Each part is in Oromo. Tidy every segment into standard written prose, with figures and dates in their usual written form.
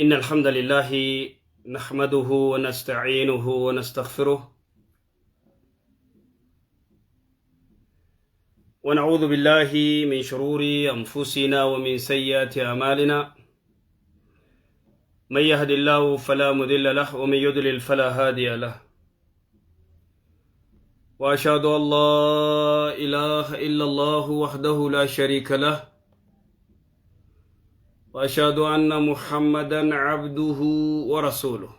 إن الحمد لله نحمده ونستعينه ونستغفره ونعوذ بالله من شرور أنفسنا ومن سيئات أعمالنا. من يهد الله فلا مضل له ومن يضلل فلا هادي له. وأشهد أن لا إله إلا الله وحده لا شريك له وأشهد أن محمدا عبده ورسوله.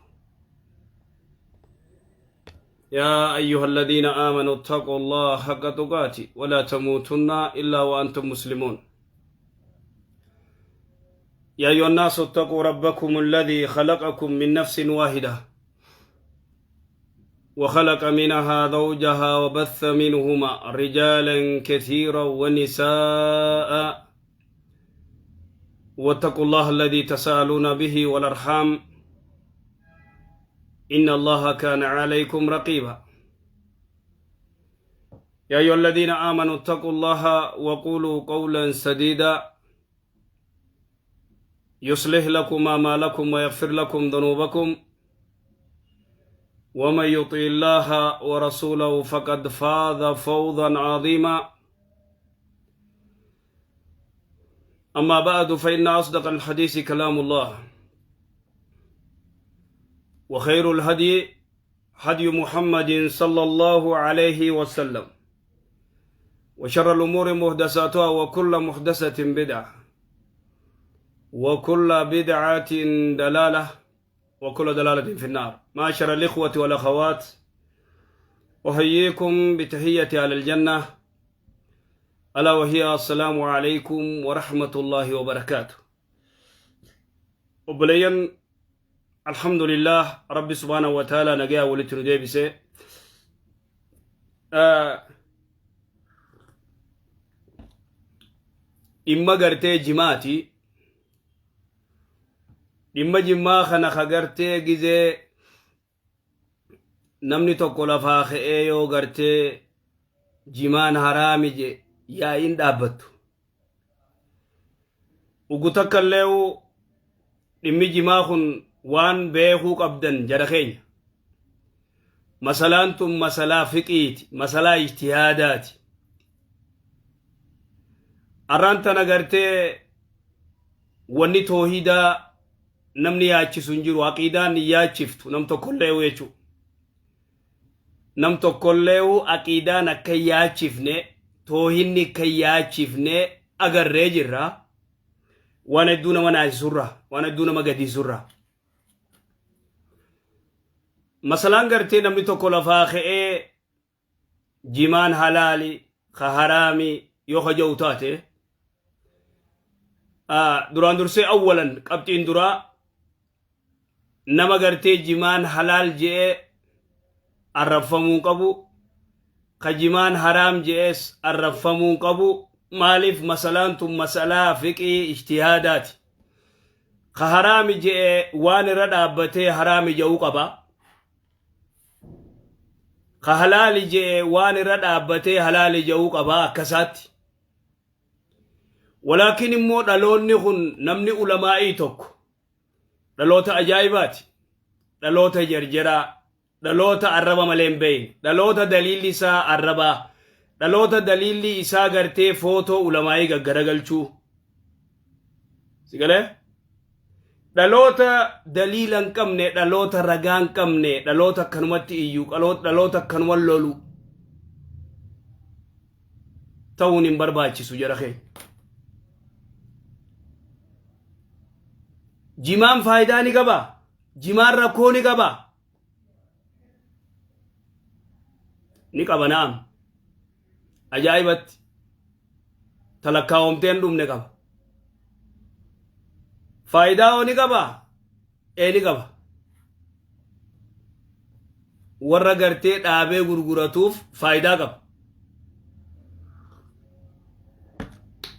يا أيها الذين آمنوا اتقوا الله حق تقاته ولا تموتن إلا وأنتم مسلمون. يا أيها الناس اتقوا ربكم الذي خلقكم من نفس واحدة وخلق منها زوجها وبث منهما رجالا كثيرا ونساء، واتقوا الله الذي تساءلون به والأرحام إن الله كان عليكم رقيبا. يا أيها الذين آمنوا اتقوا الله وقولوا قولا سديدا يصلح لكم أعمالكم ويغفر لكم ذنوبكم، ومن يطع الله ورسوله فقد فاز فوزا عظيما. أما بعد، فإن أصدق الحديث كلام الله، وخير الهدي هدي محمد صلى الله عليه وسلم، وشر الأمور محدثاتها، وكل محدثة بدعة، وكل بدعة ضلالة، وكل ضلالة في النار. معاشر الإخوة والأخوات، أحييكم بتحية أهل الجنة، ألا وهي السلام عليكم ورحمة الله وبركاته. Obboleeyyan، الحمد لله، ربي سبحانه وتعالى nagaa walitti nu deebise. Dhimma gartee jimaati. Dhimma jimmaa kana ka gartee gizee namni tokko lafaa ka'ee yoo gartee jimaan haraami je yaa'iin dhaabbattu. Ugu takka illee dhimmi jimaa kun waan beekuu qabdan jara keenya. Masalaan tun masalaa fiqiiti, masalaa ijtihaadaati. Arraan tana gartee wanni toohidaa namni yaachisu hin jiru, aqiidaan hin yaachiftu nam tokkollee jechuudha. Nam tokkollee aqiidaan akka hin yaachifne, toohinni akka hin yaachifne agarree jirra. Waan hedduu nama naasisurra, waan hedduu nama gadiisurra. Masalaan gartee namni tokko lafaa ka'ee jimaan halaali ka haraami yoo ka ja'u taate, duraan dursee awwalan qabxiin duraa nama gartee jimaan halaal je'ee arrabfamuu qabu, ka jimaan haraam je'ees arrabfamuu qabu. Maaliif? Masalaan tun masalaa fiqii ijtihaadaati. Ka haraami je'ee waan irra dhaabbatee haraami je'uu qaba, ka halaali je'ee waan irra dhaabbatee halaali je'uu qaba akkasaatti. Walaakin immoo dhaloonni kun namni ulamaa'ii tokko dhaloota ajaa'ibaati, dhaloota jarjaraa, dhaloota arraba malee hin beeyne, dhaloota daliilli isaa arrabaa, dhaloota daliilli isaa gartee footoo ulamaa'ii gaggaragalchuu si galee, dhaloota daliila hin qabne, dhaloota ragaa hin qabne, dhaloota akkanumatti iyyuu, dhaloota akkanuma lolu ta'uun hin barbaachisu jara keenya. Jimaan faayidaa ni qabaa? Jimaan rakkoo ni qabaa? Ni qaba, na'am. Ajaa'ibatti. Talakkaawamtee hin dhumne qaba. Faayidaa hoo ni qabaa? Ee, ni qaba. Warra gartee dhaabee gurguratuuf faayidaa qaba.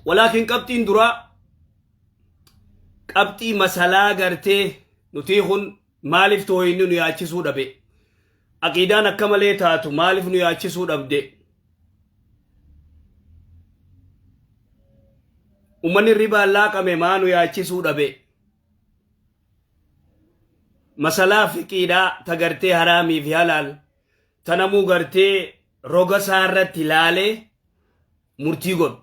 Walaakin qabxiin duraa, qabxii masalaa gartee nutii kun maaliif tooyinni nu yaachisuu dhabe? Aqiidaan akka malee taatu maaliif nu yaachisuu dhabde? Uummanni ribaan laaqame maa nu yaachisuu dhabe? Masalaa fiqiidhaa ta gartee haraamii fi halaal ta namuu gartee roga isaa irratti ilaalee murtii godhu.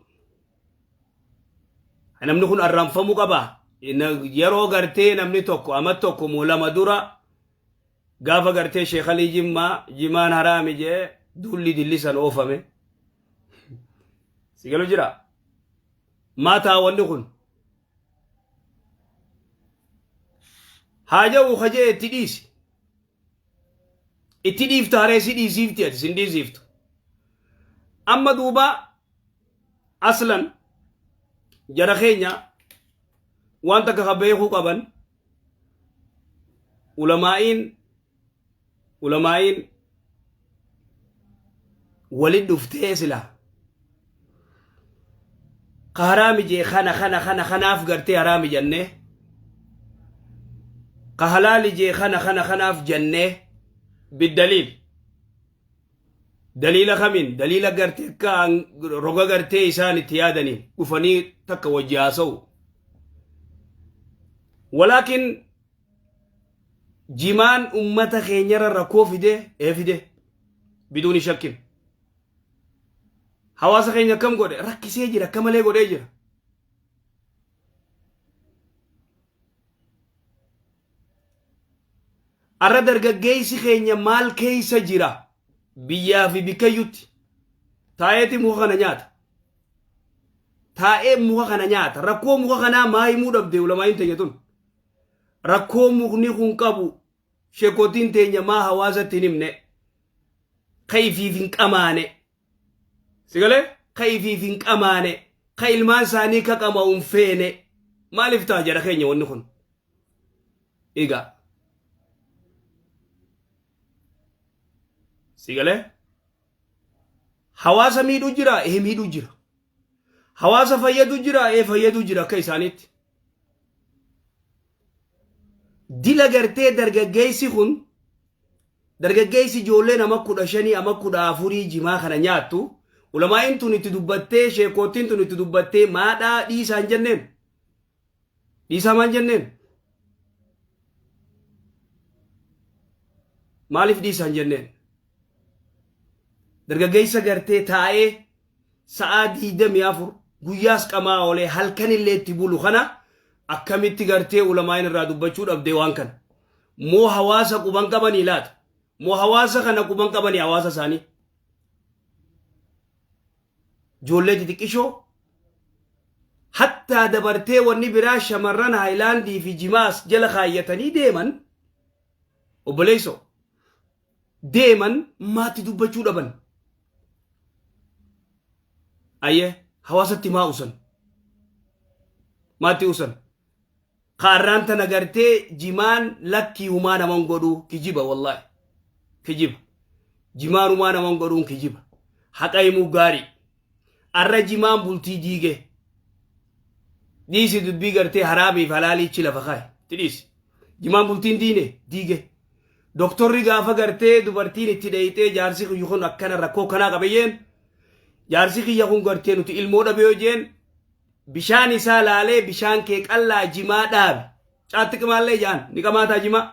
Namni kun arranfamuu qaba. Yeroo gartee namni tokko ama tokko moo lama dura gaafa gartee Sheekh Alii Jimmaa jimaan haraami jee duulli dillisan oofame. Si galu jira. Maa ta'a wanni kun? Haa ja'u kajee itti dhiisi. Itti dhiifta haree si dhiisiifti ati sin dhiisiiftu. Amma duuba aslan jara keenya waan takka ka beekuu qaban ulamaa'iin walit dhuftee sila ka haraami jee kana kana kana kanaaf gartee haraami jennee ka halaali jee kana kana kanaaf jennee biddaliil daliila kamiin daliila gartee akka roga gartee isaan itti yaadaniin dhufanii takka wajji haasa'u walaakin jimaan ummata keenyarra rakkoo fide ee fide biduuni shakkin hawaasa keenya akkam godhe rakkisee jira akka malee godhee jira. Arra dargaggeessi keenya maal keessa jira biyyaa fi bikkayyutti taa'eeti muka kana nyaata. Taa'ee muka kana nyaata. Rakkoo muka kanaa maa himuu dhabde ulamaa'iin teenya tun. Rakkoo mukni kun qabu sheekotiin teenya maa hawaasatti hin himne. Ka ifiif hin qamaane. Sigalee ka ifiif hin qamaane. Ka ilmaan isaanii ka qama'u hin feene. Maaliif ta'a jara keenya wanni kun? Egaa. Sigalee hawaasa miidhuu jira ee miidhuu jira. Hawaasa fayyadu jira ee fayyadu jira akka isaaniitti. Dila gartee dargaggeessi kun dargaggeessi ijoollee nama 15 ama 14 jimaa kana nyaattu ulamaa'iin tun itti dubbattee sheekootiin tun itti dubbattee maadhaa dhiisaa hin jenneen. Dhiisaa maan jenneen? Maaliif dhiisaa hin jenneen? Dargaggeessa gartee taa'ee sa'aa 24 guyyaas qamaa oolee halkanillee itti bulu kana akkamitti gartee ulamaa'iin irraa dubbachuu dhabdee waan kana? Moo hawaasa quban qabanii laata? Moo hawaasa kana quban qabanii hawaasa isaanii? Ijoollee xixiqqishoo hattaa dabartee wanni biraa shamarran haayilaandii fi jimaas jala kaayyatanii deeman obboleessoo deeman maatti dubbachuu dhaban. Ayyee hawaasatti maa usan? Maatti usan? Kaarraan tana gartee jimaan lakkii humaa naman godhuu kijiba wallaahi. Kijiba. Jimaan humaa naman godhuun kijiba. Haqa himuu gaarii. Arra jimaan bultii diige. Dhiisi dubbii gartee haraamiif halaaliichi lafa kaaye. Itti dhiisi. Jimaan bultiin diine diige. Doktorri gaafa gartee dubartiin itti dheeyxee jaarsi kiyya kun akkana rakkoo kanaa qabayyeen jaarsi kiyya kun gartee nuti ilmoo dhabee yoo jeen bishaan isaa laalee bishaan kee qallaa jimaa dhaabi. Caatti qimaallee jaan ni qamaataa jimaa.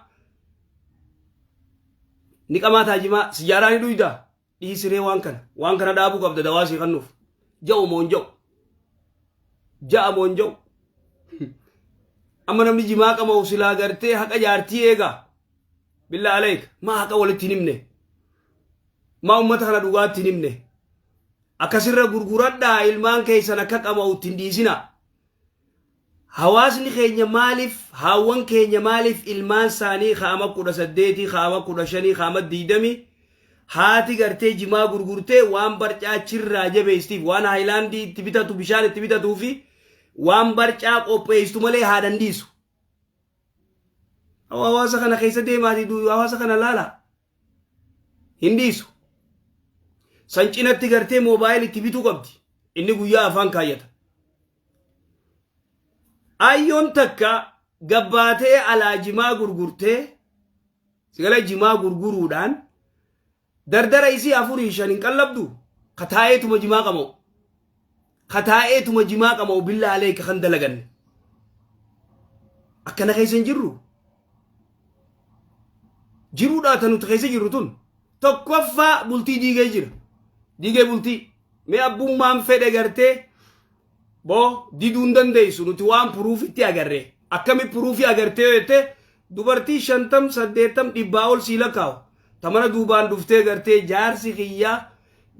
Ni qamaataa jimaa sijaaraa ni dhuydaa. Dhiisiree waan kana waan kana dhaabuu qabda dawaa sii kennuuf. Ja'u moo hin ja'u. Ja'a moo hin ja'u. Amma namni jimaa qama'u silaa gartee haqa jaartii eegaa. Billaa aleek maa haqa walitti hin himne. Maa uummata kana dhugaatti hin himne. Akkasirra gurguradhaa ilmaan keessan akka qama'u ittiin dhiisinaa. Hawaasni keenya maaliif haawwan keenya maaliif ilmaan isaanii kaama 18 kaama 15 kaama 20 haati gartee jimaa gurgurtee waan barcaa chirraa jabeessitiif waan haayilaandii itti bitatu bishaan itti bitatuu fi waan barcaa qopheessitu malee haadhan dhiisu. Hawaasa kana keessa deemaatii hawaasa kana laala. Hin dhiisu. San cinatti gartee moobaayil itti bituu qabdi. Inni guyyaa afaan kaayyata. Ayyoon takka gabbaatee alaa jimaa gurgurtee sigala jimaa gurguruudhaan dardara isii afurii shan hin qallabdu ka taa'eetuma jimaa qama'u. Ka taa'eetuma jimaa qama'u billaa aleeka kan dalaganne. Akkana keessa hin jirru. Jiruudhaa ta nuti keessa jirru tun tokkoffaa bultii diigee jira. Diigee bultii. Mee abbummaan fedhe gartee boo diduu hin dandeessu nuti waan puruufitti agarre. Akkami puruufii agartee yoo jette dubartii 50 80 dhibbaa ol sii lakkaa'u. Ta mana duubaan dhuftee gartee jaarsi kiyyaa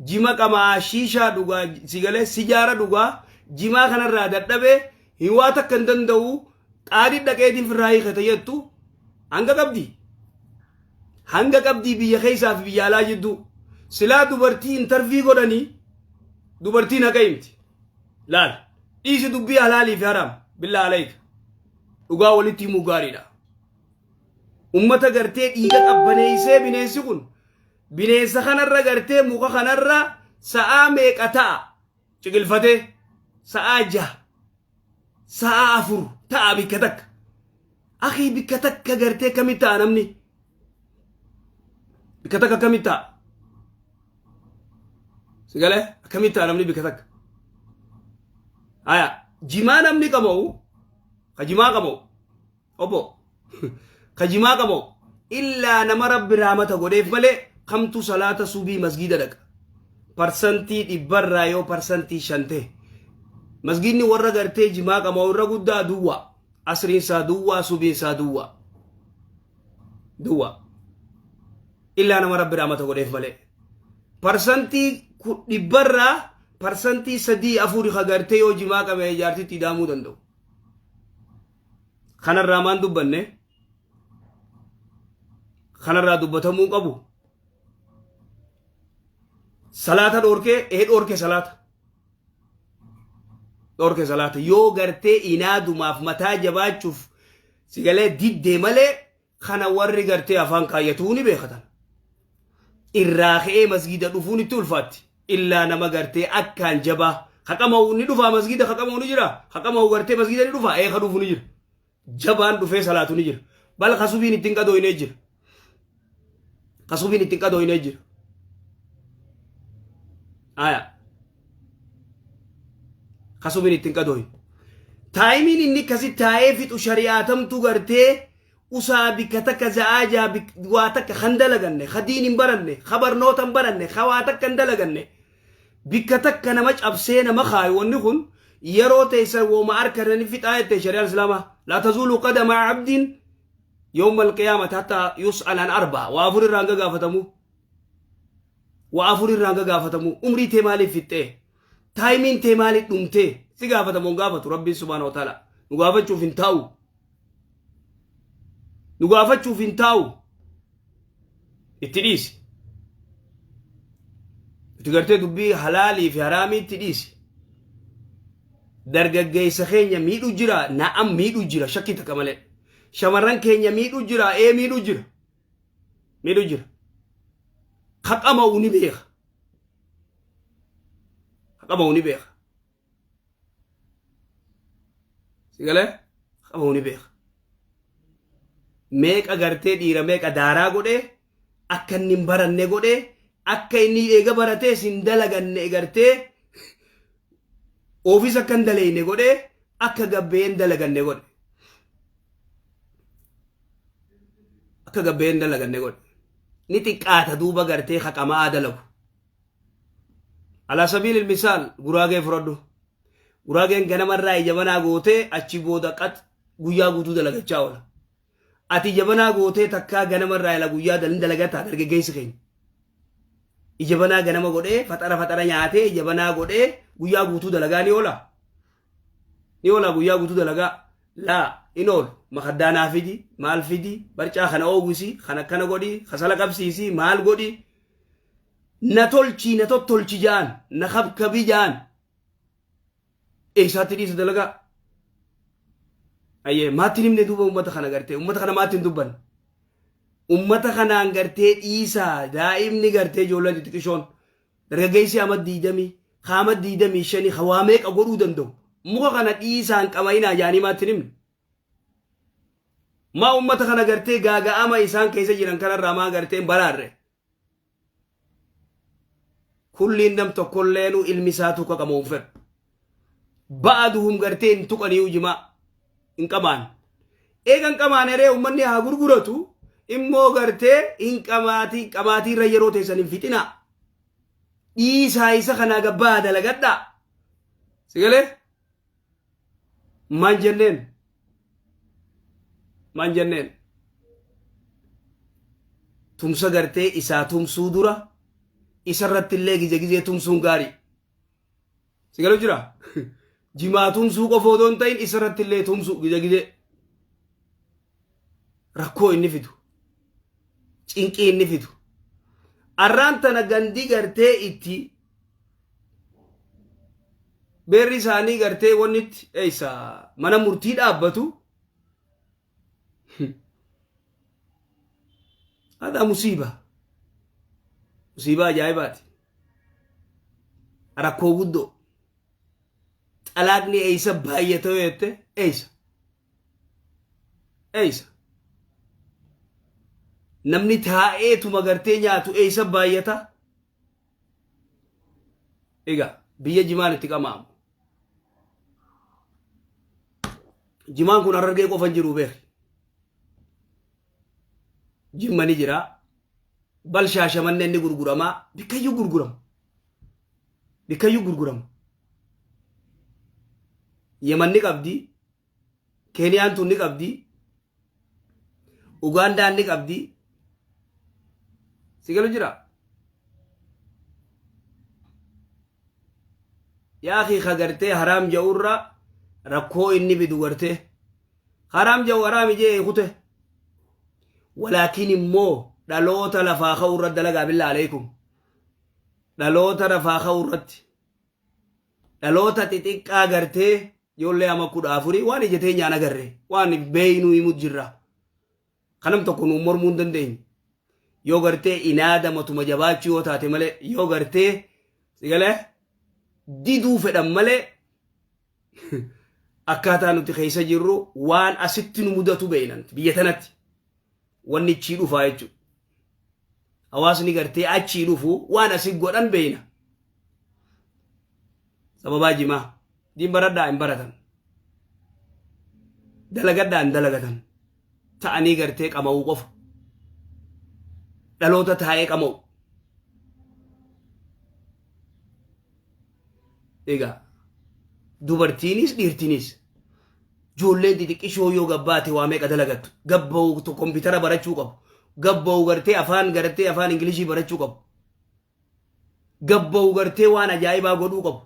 jima qamaa shiishaa dhugaa si galee sijaara dhugaa jimaa kanarraa dadhabee hin waa takka hin danda'u qaadii dhaqeetiin firraa hiikata jettu hanga qabdi. Hanga qabdii biyya keessaa fi biyya alaa jidduu. Silaa dubartii intarvii godhanii dubartiin haqa himti. Laal dhiisi dubbii halaalii fi haraam billaa alayka dhugaa walitti himuu gaariidha. Ummata gartee dhiiga qabbaneessee bineensi kun bineensa kanarra gartee muka kanarra sa'aa meeqa ta'a ciqilfatee sa'aa 6 sa'aa 4 ta'a bikka takka. Akii bikka takka gartee kamitti ta'a namni? Bikka takka akkamitti ta'a? Sigalee akkamitti ta'a namni bikka takka? Haya jimaa namni qaba'u ka jimaa qaba'u obbo ka jimaa qaba'u illaa nama rabbi raamata godheef malee kamtu salaata subii masgiida dhaqa. Parsantii dhibbarraa yoo parsantii 5 ta'e masgiidni warra gartee jimaa qaba'u irra guddaa duwwaa asriin isaa duwwaa subiin isaa duwwaa duwwaa illaa nama rabbi raamata godheef malee parsantii dhibbarraa parsantii 3 4 ka gartee yoo jimaa qabe jaartitti idaamuu danda'u. Kanarraa maan dubbanne? Kanarraa dubbatamuu qabu. Salaata dhoorkee ee dhoorke salaata. Dhoorke salaata yoo gartee inaadumaaf mataa jabaachuuf sigalee diddee malee kana warri gartee afaan kaayyatuu ni beekatan. Irraa ka'ee masgiida dhufuun itti ulfaatti. Illaa nama gartee akkaan jabaa. Haqama'u ni dhufaa masgiida haqama'u ni jira. Haqama'u gartee masgiida ni dhufaa ee ka dhufu ni jira. Jabaan dhufee salaatu ni jira. Bal kasubiin ittiin qadooynee jira. Kasubiin ittiin qadooynee jira. Aya. Kasubiin ittiin qadooyne. Taayimiin inni akkasi taa'ee fixu shari'aatamtu gartee usaa bikka takka za'aa jaa waa takka kan dalaganne ka diin hin baranne ka barnoota hin baranne ka waa takka hin dalaganne bikka takka nama cabsee nama kaayu wanni kun yeroo teessan wooma harkatani fixaa jette shari'aan islaamaa laa tazuulu qadama abdiin yawma alqiyaamati hatta yus'al an arba'a waa afur irraa hanga gaafatamu waa afur irraa hanga gaafatamu umrii tee maaliif fixxee taayimiin tee maaliif dhumtee si gaafatamu hin gaafatu rabbiin subhaana wa ta'ala nu gaafachuuf hin taa'u nu gaafachuuf hin taa'u itti dhiisi itti gartee dubbii halaalii fi haraamii itti dhiisi dargaggeessa keenya miidhu jira na'am miidhu jira shakkii takka malee shamarran keenya miidhu jira ee miidhu jira miidhu jira haqama'u ni beeka haqama'u ni beeka Si galee? Qabuu ni beeka. Meeqa gartee dhiira meeqa daaraa godhee akka inni hin baranne godhee akka inni eega baratees hin dalaganne gartee ofiis akka hin daleeyne godhee akka gabbee hin dalaganne godhe. Akka gabbee hin dalaganne godhe. Ni xiqqaata duuba gartee haqama'aa dalagu. Alaa sabiilil misaal guraagee fudhadhu. Guraageen ganamarraa ija banaa gootee achi booda qax guyyaa guutuu dalagachaa oola. Ati ija banaa gootee takkaa ganamarraa ila guyyaa dalin dalagataa dargaggeessi keenya. Ija banaa ganama godhee faxara faxara nyaatee ija banaa godhee guyyaa guutuu dalagaa ni oola. Ni oola guyyaa guutuu dalagaa. Laa in oolu makaddaa naa fidi maal fidi barcaa kana oowwisi kana akkana godhi kasala qabsiisi maal godhi na tolchii na tottolchi ja'an na kabkabi ja'an eessaatti dhiisa dalagaa ayyee maatti himne duuba ummata kana gartee ummata kana maatti hin dubbanne ummata kanaan gartee dhiisaa daa'imni gartee ijoolleen xixiqqishoon dargaggeessi ama 20 kaama 25 ka waa meeqa godhuu danda'u muka kana dhiisaan qamayinaa jaanii maatti himne maa ummata kana gartee gaaga'ama isaan keessa jiran kanarraa maa gartee hin baraarre Kulliin nam tokkolleenu ilmi isaa tuqa qabu hin fedhu. Ba'aduhum gartee hin tuqaniyu jimaa hin qamaan. Eega hin qamaan eree ummanni haa gurguratu Immoo gartee hin qamaatii qamaatii irra yeroo teessan hin fixinaa. Dhiisaa isa kanaa gabbaa dalagadhaa. Si galee? Maan jenneen? Maan jenneen? Tumsa gartee isaa tumsuu dura isarratti illee gize gizee tumsuun gaarii. Si galu jira? Jimaa tumsuu qofa odoo hin ta'in isarratti illee tumsuu gize gizee. Rakkoo inni fidu. Cinqii inni fidu. Arraan tana gandi gartee itti beerri isaanii gartee wanni itti eessa mana murtii dhaabbatu. Haadha musiiba. Musiibaa ajaa'ibaati. Rakkoo guddoo. Xalaaqni eessa baay'ata yoo jette eessa? Eessa? Namni taa'eetuma gartee nyaatu eessa baay'ata? Egaa biyya jimaan itti qama'amu. Jimaan kun Harargee qofa hin jiru beeki. Jimma ni jira. Bal Shaashamanneen ni gurgurama. Bikkayyuu gurgurama. Bikkayyuu gurgurama. Yeman ni qabdi. Keeniyaan tun ni qabdi. Ugaandaan ni qabdi. Si galu jira. Yaa akii ka gartee haraam ja'urra rakkoo inni fidu gartee haraam ja'u haraami jee kute. Walaakin immoo dhaloota lafaa ka'u irra dalagaa billaa aleekum. Dhaloota lafaa ka'u irratti. Dhaloota xixiqqaa gartee ijoollee ama 14 waan ija teenyaan agarre waan beeynuu himu jirra. Kanam tokko nuun mormuu hin dandeenye. Yoo gartee inaada matuma jabaachuu yoo taate malee yoo gartee sigalee diduu fedhan malee akkaataa nuti keessa jirru waan asitti nu mudatu beeynan biyya tanatti wanni achii dhufaa jechuudha. Hawaasni gartee achii dhufu waan asi godhan beeyna. Sababaa jimaa. Diin baradhaa hin baratan. Dalagadhaa hin dalagatan. Ta'anii gartee qama'uu qofa. Dhaloota taa'ee qama'u. Egaa dubartiinis dhiirtiinis ijoolleen xixiqqishoo yoo gabbaate waa meeqa dalagattu. Gabba'u kompiitara barachuu qabu. Gabba'u gartee afaan gartee afaan Ingilishii barachuu qabu. Gabba'u gartee waan ajaa'ibaa godhuu qabu.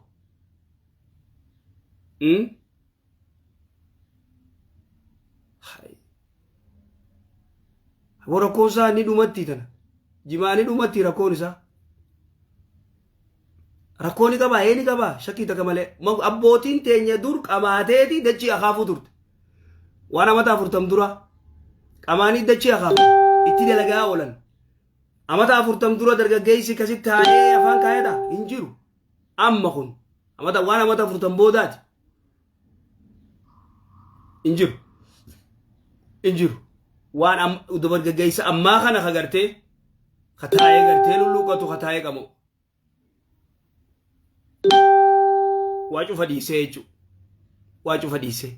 Rakkoon isaa ni dhumatti tana. Jimaa ni dhumatti rakkoon isaa. Rakkoo ni qabaa, ee ni qabaa, shakkii takka malee. Abbootiin teenya dur qamaateeti dachii akaafuu turte. Waan amata 40 dura qamaanii dachii akaafu itti dalagaa oolan. Amata 40 dura dargaggeessi akkasitti taa'ee afaan kaayata hin jiru. Amma kun amata waan amata 40 boodaati. Hin jiru. Hin jiru. Waan dargaggeessa ammaa kana ka gartee ka taa'ee gartee lulluuqatu ka taa'ee qabu. Waa cufa dhiisee jechuudha. Waa cufa dhiisee.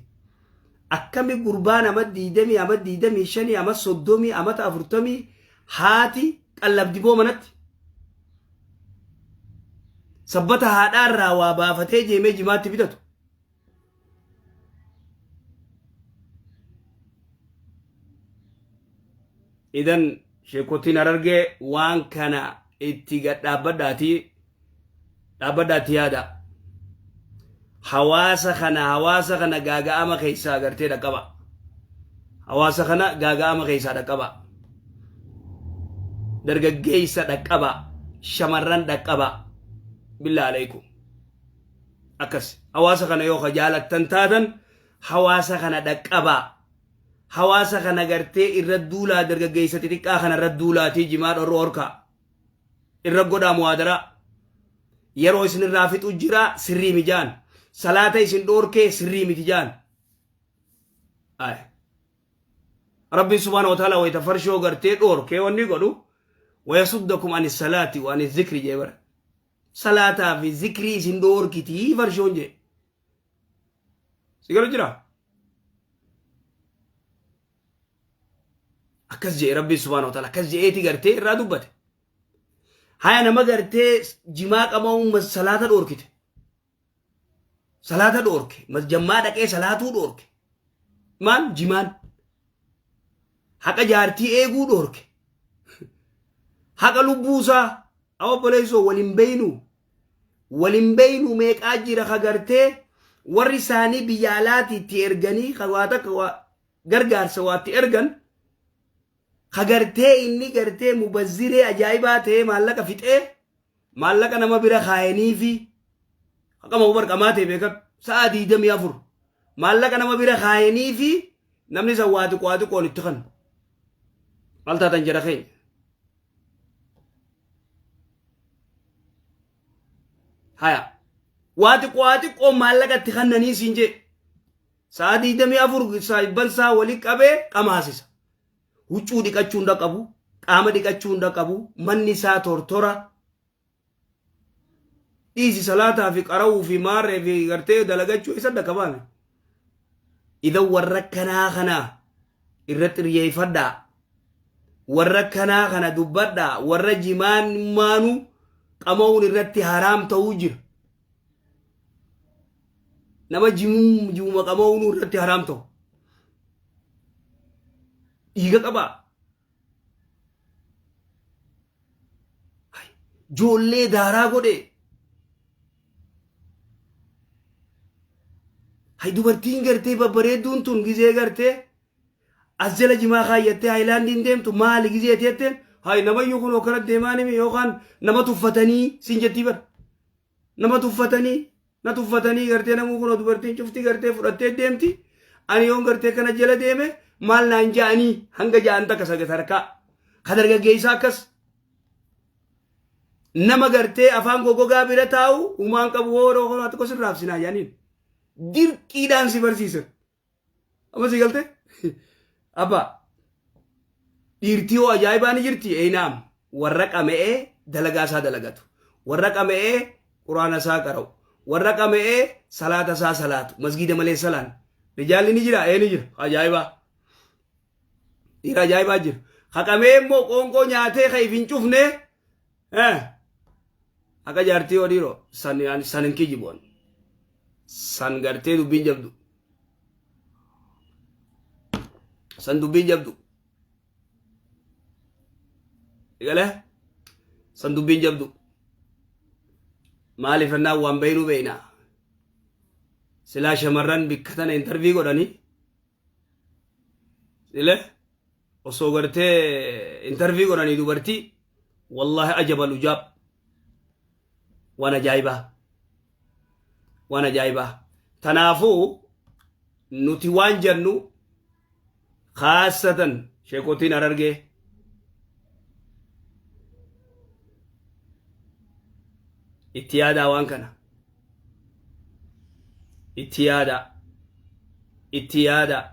Akkami gurbaan ama 20 ama 25 ama 30 amata 40 haati qallabdi boo manatti. Sabbata haadhaa irraa waa baafatee jeemee jimaatti bitatu. Idan sheekotiin Harargee waan kana itti gad dhaabbadhaatii dhaabbadhaatti yaada. Hawaasa kana gaaga'ama keessaa gartee dhaqqaba. Hawaasa kana gaaga'ama keessaa dhaqqaba. Dargaggeessa dhaqqaba. Shamarran dhaqqaba. Billaa aleekum. Akkas hawaasa kana yoo ka jaalattan taatan hawaasa kana dhaqqabaa. Hawaasa kana gartee irra duulaa, dargaggeessa xixiqqaa kana irra duulaatii jimaa dhorru horkaa. Irra godhaa muhaadaraa. Yeroo isin irraa fixu jira sirrii mijaan. Salaata isin dhoorkee sirrii miti jaan. Rabbiin subhaanahu wa ta'ala wayita farshoo gartee dhoorkee wanni godhu wayasuddakum ani salaati wa ani zikri jee bara. Salaataa fi zikrii isin dhoorkitii farshoon jee. Si galu jira? Akkas je'e Rabbiin subhaanahu wa ta'ala akkas je'eeti gartee irraa dubbate. Haya nama gartee jimaa qama'uun salaata dhoorkite. Salaata dhoorke. Jammaa dhaqee salaatuu dhoorke. Maal jimaan? Haqa jaartii eeguu dhoorke. Haqa lubbuusaa obboleessoo waliin beeynu waliin beeynu meeqaa jira ka gartee warri isaanii biyya alaatii itti erganii ka waa takka waa gargaarsa waa itti ergan ka gartee inni gartee mubazziree ajaa'ibaa ta'ee maallaqa fixee maallaqa nama bira kaayanii fi haqama hubar qamaa ta'e beekadhu sa'a 24 maallaqa nama bira kaayanii fi namni san waa xiqqoo waa xiqqoon itti kanu maal taatan jara keenya. Haya waa xiqqoo waa xiqqoon maallaqa itti kannanii siin jee sa'a 24 saayibban isaa wali qabee qamaasisa. Huccuu dhiqachuu hin qabu, qaama dhiqachuu hin qabu, manni isaa tortora. Dhiisi salaataa fi qara'uu fi maarree fi gartee dalagachuu isa dhaqqabaame. Idan warra kanaa kana irratti xiyyeeffadhaa. Warra kanaa kana dubbadhaa. Warra jimaan maanuu qama'uun irratti haraam ta'uu jira. Nama jimuma qama'uun irratti haraam ta'u. Dhiiga qabaa. Joollee daaraa godhe. Hay dubartiin gartee babbareedduun tun gizee gartee as jala jimaa kaayyattee haayilaandiin deemtu maali gizee teetteen hay namayyuu kun akkana deemaa nimi yookaan nama tuffatanii siin jettii bara. Nama tuffatanii na tuffatanii gartee namuu kunoo dubartiin cufti gartee fudhattee deemti ani yoon gartee kana jala deeme maal naan ja'anii hanga ja'an takka sadarkaa ka dargaggeessaa akkas nama gartee afaan gogogaa bira taa'u humaan qabu hooroo horaa tokko sirraa sinaa jaaniin dirqiidhaan si barsiisan. Amma si galte? Abbaa dhiirtii hoo ajaa'ibaa ni jirti? Eeynaam warra qama'ee dalagaa isaa dalagatu. Warra qama'ee quraana isaa qara'u. Warra qama'ee salaata isaa salaatu. Masgiida malee salaan. Rijaalli ni jira? Ee ni jira. Ajaa'ibaa. Dhiira ajaa'ibaa jira. Haqamee immoo qoonqoo nyaatee kan if hin cufne Akka jaartii hoo dhiiroo san san hin kijiboon. San gartee dubbiin jabdu. San dubbiin jabdu. Galee san dubbiin jabdu. Maaliif ennaan waan beeynuu beeynaa. Silaa shamarran bikka tana intarvii godhanii. Sile osoo gartee intarvii godhanii dubartii wallaahi ajabal ujaab waan ajaa'ibaa waan ajaa'ibaa tanaafuu nuti waan jennu khaasatan sheekotiin Harargee itti yaadaa waan kana itti yaadaa itti yaadaa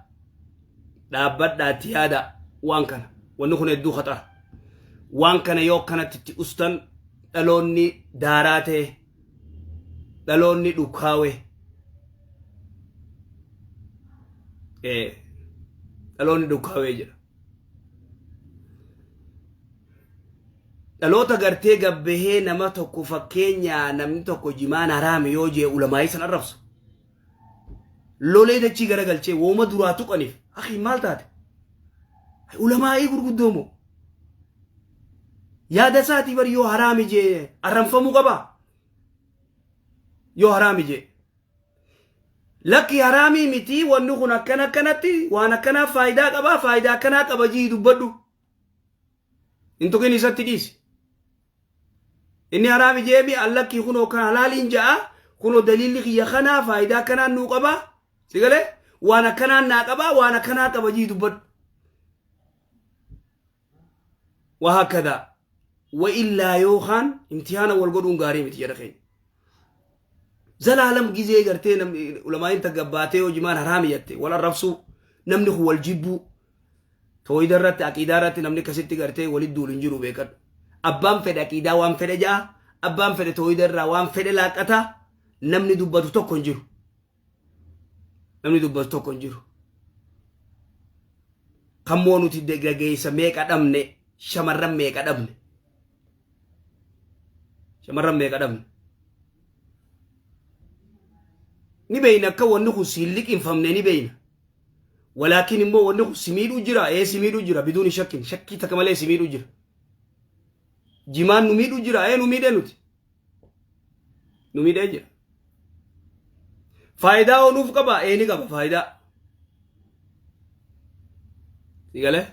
dhaabbadhaa itti yaadaa waan kana wanni kun hedduu khaxara waan kana yoo akkanatti itti ustan dhaloonni daaraa ta'e dhaloonni dhukaawe dhaloonni dhukaawee jira. Dhaloota gartee gabbahee nama tokko fakkeenyaa namni tokko jimaan haraami yoo jee ulamaayii san arrabsu. Lolee dachii garagalchee wooma duraa tuqaniif akhi maal taate? Ulamaayii gurguddoo moo? Yaada isaatii bar yoo haraami jee arranfamuu qabaa? Yoo haraami jee. Lakki haraamii miti wanni kun akkana akkanatti waan akkanaa faayidaa qabaa faayidaa akkanaa qaba jii dubbadhu. Hin tuqin isatti dhiisi. Inni haraami jeemi allakkii kunoo kan halaaliin ja'a kunoo daliilli kiyya kanaa faayidaa akkanaan nuu qabaa. Si galee waan akkanaan naa qabaa waan akkanaa qaba jii dubbadhu. Wahakkadaa wa illaa yookaan imtihaana wal godhuun gaarii miti jedha keenya. Zalaalam gizee gartee namni ulamaa'iin tagabbaatee hojimaan haraami jette wal arrabsuu namni kun wal jibbuu tooyida irratti aqiidaa irratti namni akkasitti gartee walitti duulu hin jiru beekadhu. Abbaan fedhe aqiidaa waan fedhe ja'a abbaan fedhe tooyida irraa waan fedhe laaqqata namni dubbatu tokko hin jiru. Namni dubbatu tokko hin jiru. Kammoo nuti dargaggeessa meeqa dhabne, shamarran meeqa dhabne. Shamarran meeqa dhabne. Ni beeyna akka wanni kun siin liqinfamne ni beeyna. Walaakin immoo wanni kun si miidhuu jira, ee si miidhuu jira, biduuni shakkin, shakkii takka malee si miidhuu jira. Jimaan nu miidhuu jira, ee nu miidhee nuti. Nu miidhee jira. Faayidaa hoo nuuf qaba, ee ni qaba faayidaa. Si galee?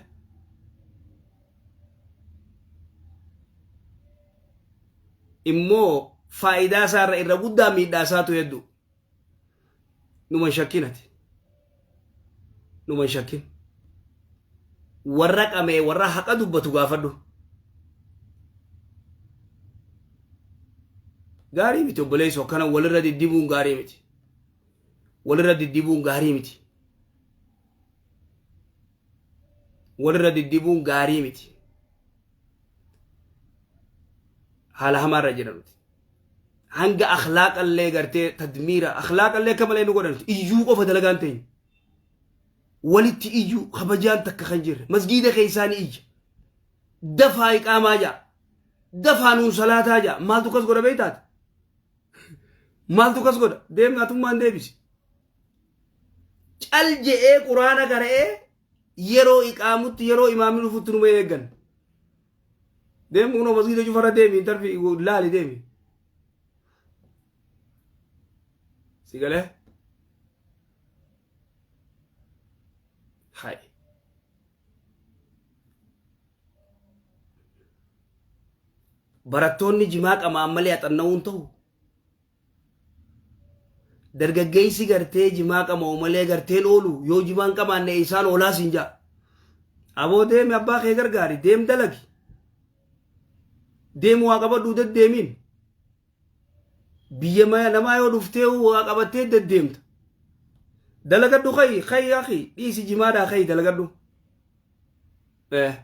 Immoo faayidaa isaarra irra guddaa miidhaa isaatu hedduu. Numa hin shakkin ati. Numa hin shakkin. Warra qamee warra haqa dubbatu gaafadhu. Gaarii miti obboleessoo, akkana walirra diddibuun gaarii miti. Walirra diddibuun gaarii miti. Walirra diddibuun gaarii miti. Haala hamaarra jira nuti. Hanga akhlaaqallee gartee tadmiira akhlaaqallee akka malee nu godhan iyyuu qofa dalagaan teenya. Walitti iyyuu kabajaan takka kan jirre masgiida keessaa ni iyya. Dafaa iqaamaa ja'a. Dafaa nuun salaataa ja'a. Maaltu kas godha beektaati? Maaltu kas godha? Deemni atummaan deebisi. Cal je'ee quraana qara'ee yeroo iqaamutti yeroo imaamni dhufutti numa eeggan. Deemi kunoo masgiida cufarra deemi intarfi laali deemi. Si galee? Hai. Barattoonni jimaa qamaan malee haxanna'uun ta'u. Dargaggeessi gartee jimaa qama'u malee garteen oolu yoo jimaan qamaanne isaan oolaa siin ja'a. Aboo deemi abbaa kee gargaari deem dalagi. Deemu waa qabadhuu deddeemiin. Biyya namaa yoo dhuftee waa qabattee deddeemta. Dalagadhu kayi kayi akhi dhiisi jimaadhaa kayi dalagadhu. Eh.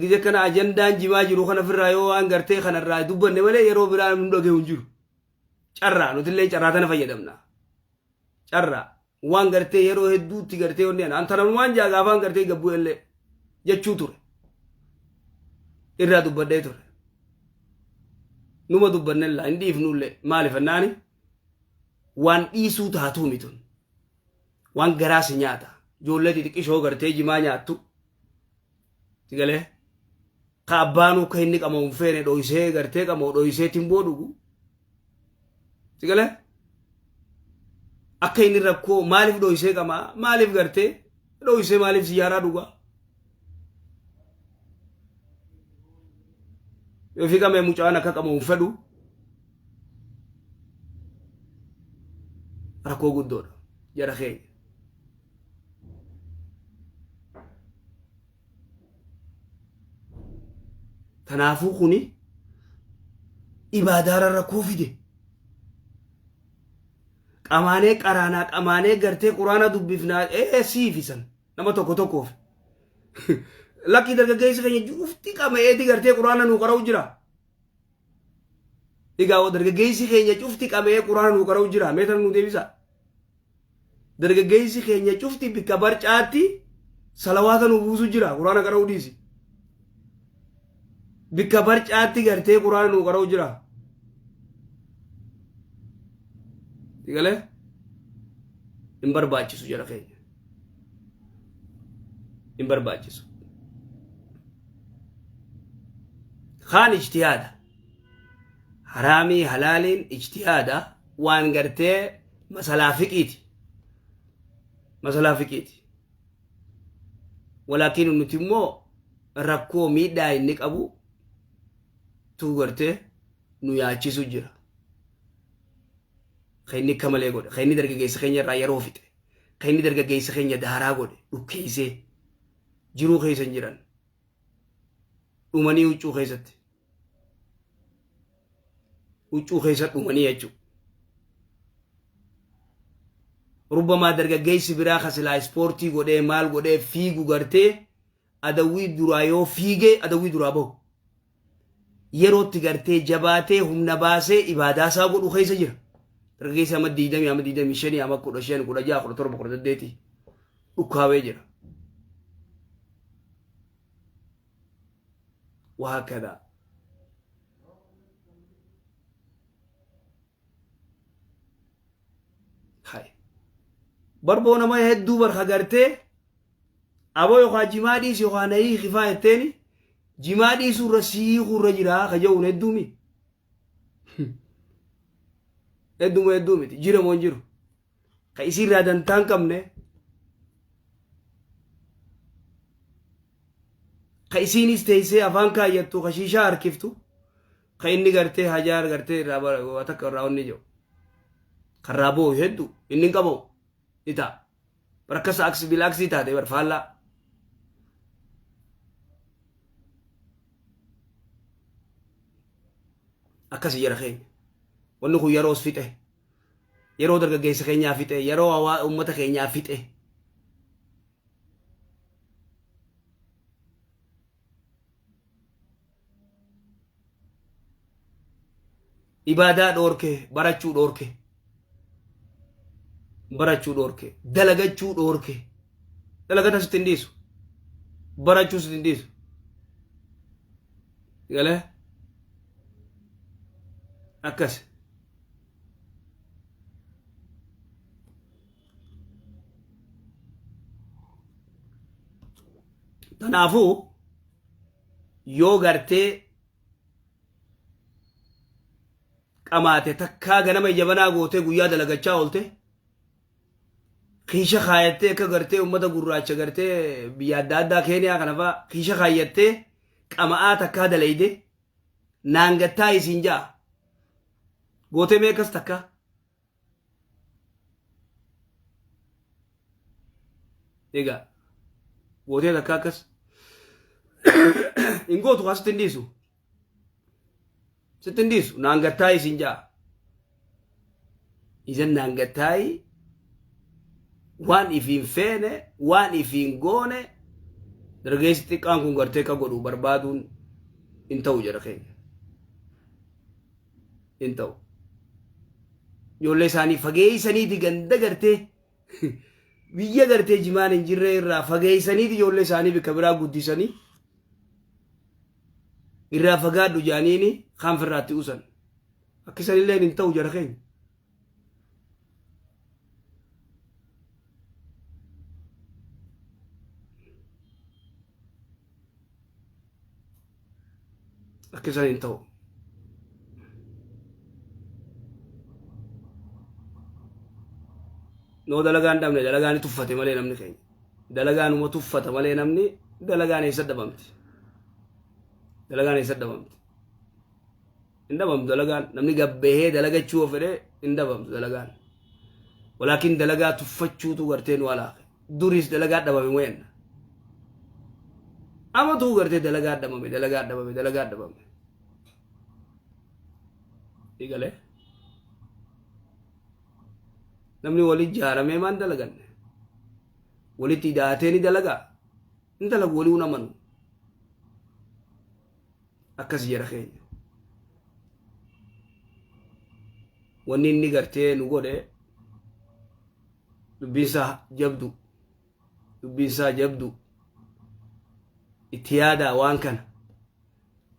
Gizee kana ajandaan jimaa jiru kana ofirraa yoo waan gartee kanarraa dubbanne malee yeroo biraa nu dhagahu hin jiru. Carraa nutillee carraa tana fayyadamna. Carraa waan gartee yeroo hedduutti gartee wanni ana antanamumaan jaa gaafaan gartee gabbuu illee jechuu ture. Irraa dubbadhee ture. Numa dubbannella hin dhiifnullee maaliif annaani waan dhiisuu taatuu mitun. Waan garaa si nyaata. Ijoollee xixiqqishoo gartee jimaa nyaattu. Sigalee ka abbaanuu akka inni qama'u hin feene dhoysee gartee qama'u dhoysee timboo dhugu. Sigalee akka inni rakkoo maaliif dhoysee qamaa maaliif gartee dhoysee maaliif siyaaraa dhugaa. Yoo fi qamee mucaan akka qama'u hin fedhu rakkoo guddoodha jara keenya. Kanaafuu kuni ibaadaarra rakkoo fide. Qamaanee qaraanaa qamaanee gartee quraana dubbifnaa ee siifisan nama tokko tokkoof. Lakkii dargaggeessi keenya cufti qama'eeti gartee quraana nuu qara'u jira. Egaa dargaggeessi keenya cufti qama'ee quraana nuu qara'u jira. Mee tana nuu deebisa. Dargaggeessi keenya cufti bikka barcaatti salawaata nuu buusu jira. Quraana qara'uu dhiisi. Bikka barcaatti gartee quraana nuu qara'u jira. Sigalee hin barbaachisu jara keenya. Hin barbaachisu. Kaan ijtihaada. Haraamii halaaliin ijtihaada waan gartee masalaa fiqiiti. Masalaa fiqiiti. Walaakin nuti immoo rakkoo miidhaa inni qabu tu gartee nu yaachisu jira. Kan inni akka malee godhe, kan inni dargaggeessa keenya irraa yeroo fixe, kan inni dargaggeessa keenya daaraa godhe, dhukkeessee jiruu keessa hin jiran. Dhumanii huccuu keessatti. Huccuu keessa dhumanii jechuudha. Rubbamaa dargaggeessi biraa ka silaa ispoortii godhee maal godhee fiigu gartee adawwii duraa yoo fiigee adawwii duraa bahu. Yerootti gartee jabaatee humna baasee ibaadaa isaa godhu keessa jira. Dargaggeessi amma 20 amma 25 amma 15 16 17 18. Dhukkaawee jira. Wahaakadaa. Hay. Barboo nama hedduu bar hagartee aboo yookaan jimaa dhiisi yookaan na hiiki faa jetteeni jimaa dhiisuu irra siikuu irra jira ka jedhuun hedduu mi. Hedduu hedduu miti jira moo hin jiru. Ka isiirraa dantaa hin qabne ka isiinis teessee afaan kaayyattu ka shiishaa harkiftu ka inni gartee hajaar gartee irraa waa takka irraa onni jiru. Karraa boo'u hedduu inni hin qabamu ni ta'a. Bar akkasa aksi bilaaksii taate bar faallaa. Akkasi jara keenya. Wanni kun yeroos fixe. Yeroo dargaggeessa keenyaa fixe. Yeroo hawaa uummata keenyaa fixe. Ibaadaa dhoorke, barachuu dhoorke. Barachuu dhoorke, dalagachuu dhoorke. Dalagata sitti hin dhiisu. Barachuu sitti hin dhiisu. Galee? Akkas. Kanaafuu yoo gartee qamaate takkaa ganama jabanaa gootee guyyaa dalagachaa oolte kiisha kaayattee akka gartee ummata gurraacha gartee biyya adda addaa keeniyaa kana fa'aa kiisha kaayyattee qama'aa takkaa dalayde naangattaa isiin ja'a gootee meeqas takkaa Egaa gootee takka akkas hin gootu kaa sitti hin dhiisu. Sitti hin dhiisu naan gattaayi siin ja'a. Isan naan gattaayi waan ifiin feene waan ifiin goone dargaggeessi xiqqaan kun gartee akka godhu barbaaduun hin ta'u jedha keenya. Hin ta'u. Ijoollee isaanii fageessaniiti ganda gartee biyya gartee jimaan hin jirre irraa fageessaniiti ijoollee isaanii bakka biraa guddisanii irraa fagaadhu jaaniini kaan firraatti usan. Akkisanillee hin ta'u jara keenya. Akkisan hin ta'u. Noo dalagaan dhabne dalagaan ni tuffate malee namni keenya. Dalagaan uma tuffata malee namni dalagaan eessa dhabamti. Dalagaan eessa dhabamti. Hin dhabamtu dalagaan namni gabbahee dalagachuu yoo fedhe hin dhabamtu dalagaan. Walaakin dalagaa tuffachuutu gartee nu alaaqe. Duris dalagaa dhabame wayanna. Amatuu gartee dalagaa dhabame dalagaa dhabame dalagaa dhabame. Egalee. Namni wali ijaaramee maan dalaganne? Walitti hidhaatee ni dalagaa? Hin dalagu walii hin amanu. Akkas jara keenya. Wanni inni gartee nu godhe dubbiinsaa jabdu. Dubbiinsaa jabdu. Itti yaadaa waan kana.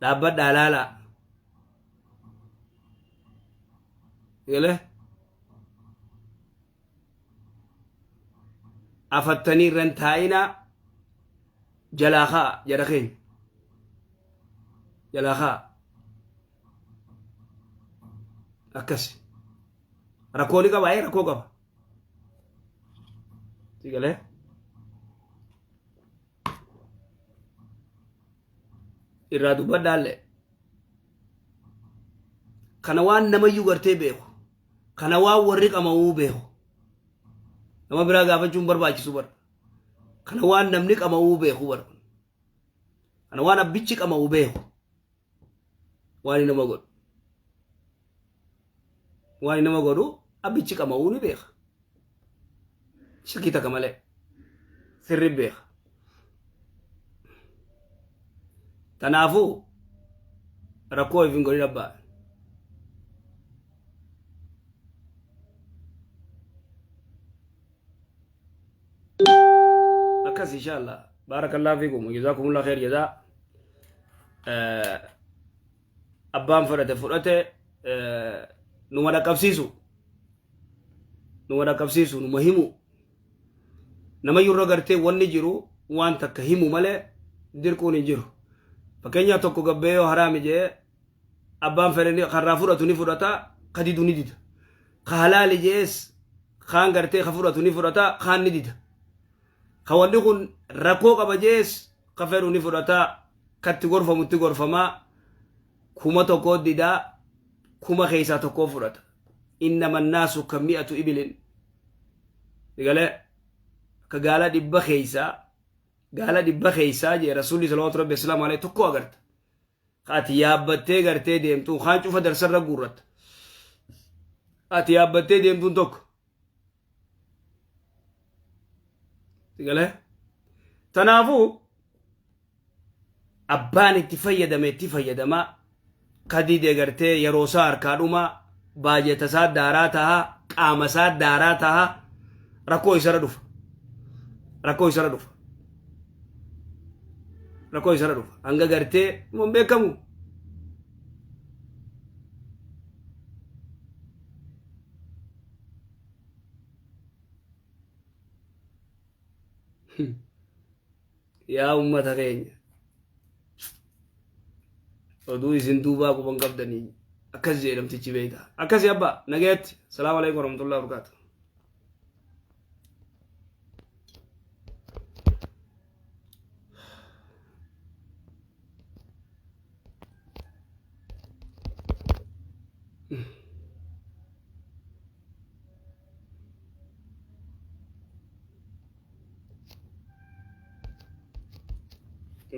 Dhaabbadhaa laalaa. Galee? Afattanii irra hin taa'inaa jalaa ka'a jara keenya. Jalaa ka'a. Akkas. Rakkoo ni qaba, ee rakkoo qaba. Si galee? Irraa dubbadhaallee. Kana waan namayyuu gartee beeku. Kana waan warri qama'uu beeku. Nama biraa gaafachuun barbaachisu bara. Kana waan namni qama'uu beeku bara. Kana waan abbichi qama'u beeku. Waan nama godhu. Waan nama godhu abbichi qama'uu ni beeka. Shakkii takka malee. Sirri beeka. Kanaafuu rakkoo if hin godhin abbaa. Akkas inshallah. Barakallahu fiikum. Jazakumullah khair jazaa. Abbaan fudhate fudhate numa dhaqqabsiisu. Numa dhaqqabsiisu numa himu. Nama yurra gartee wanni jiru waan takka himu malee dirquun hin jiru. Fakkeenyaaf tokko gabbee yoo haraami jee abbaan fedhe ni- karraa fudhatu ni fudhata ka didu ni dida. Ka halaali jees kaan gartee ka fudhatu ni fudhata kaan ni dida. Ka wanni kun rakkoo qaba jees ka fedhu ni fudhata katti gorfamu itti gorfamaa 1000 didaa kuma keessaa tokkoo fudhata. Innama naasu ka mi'atu ibilin. Galee akka gaala dhibba keessaa gaala dhibba keessaa jee rasuulli salawaatu rabbi asalaamu alayhi tokko agarta. Ka ati yaabbattee gartee deemtuun kaan cufa darsarra guurratta. Ati yaabbattee deemtuun tokko. Galee tanaafuu abbaan itti fayyadame itti fayyadamaa ka dide gartee yeroo isaa harkaa dhumaa baajata isaa daaraa tahaa qaama isaa daaraa tahaa rakkoo isarra dhufa rakkoo isarra dhufa rakkoo isarra dhufa hanga gartee mun beekamu Yaa ummata keenya oduu isin duubaa quban qabdanii akkas jedhamtichi beeyta akkasi abba nagayatti salaamu alaikum warahmatullahi wabarakatuh.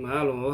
Maaluma.